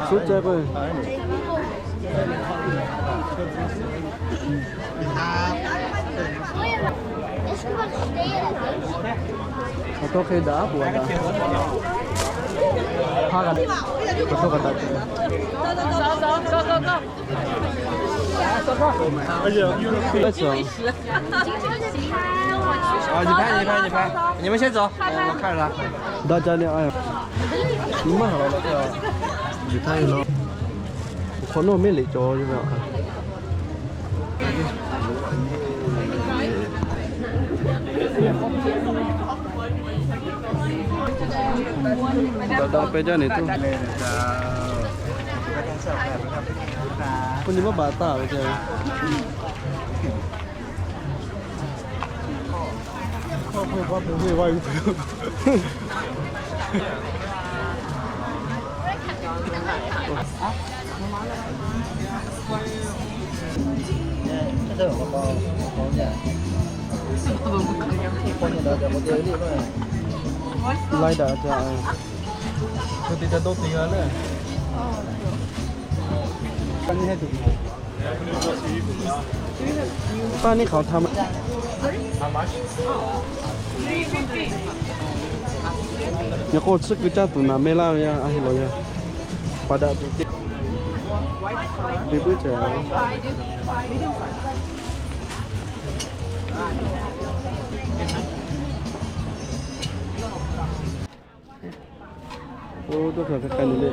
Suhˉ ceh k'o, awˬ tawˇ hk'e daꞈ a k'oˍ a daꞈ. Hk'a kaꞈ, awˬ tawˇ kaꞈ daꞈ ceh. Daꞈ ca ne a, maˇ haˍ la la, yuˬ htaˇ yuˬ la. Hk'awꞈ nawˇ mehˆ leꞈ cawˬ ve. Daꞈ daꞈ pehˇ jaˇ ne tuˬ. K'o nyi maˇ baˬ taˍ ve ce. Lai daꞈ ca, hk'e te ca dawˇ te g'a le. Paˇ neˇ hk'aˬ htaꞈ ma. Yaꞈ k'o tsuhˇ kuiˬ caˇ tuˬ naˍ meh laˇ ve a heˆ lawˬ yaˇ. Paˍ daꞈ tuˬ te, te puiˉ ceh. Oˇ, tawˇ hkawˇ hk'a k'ai le.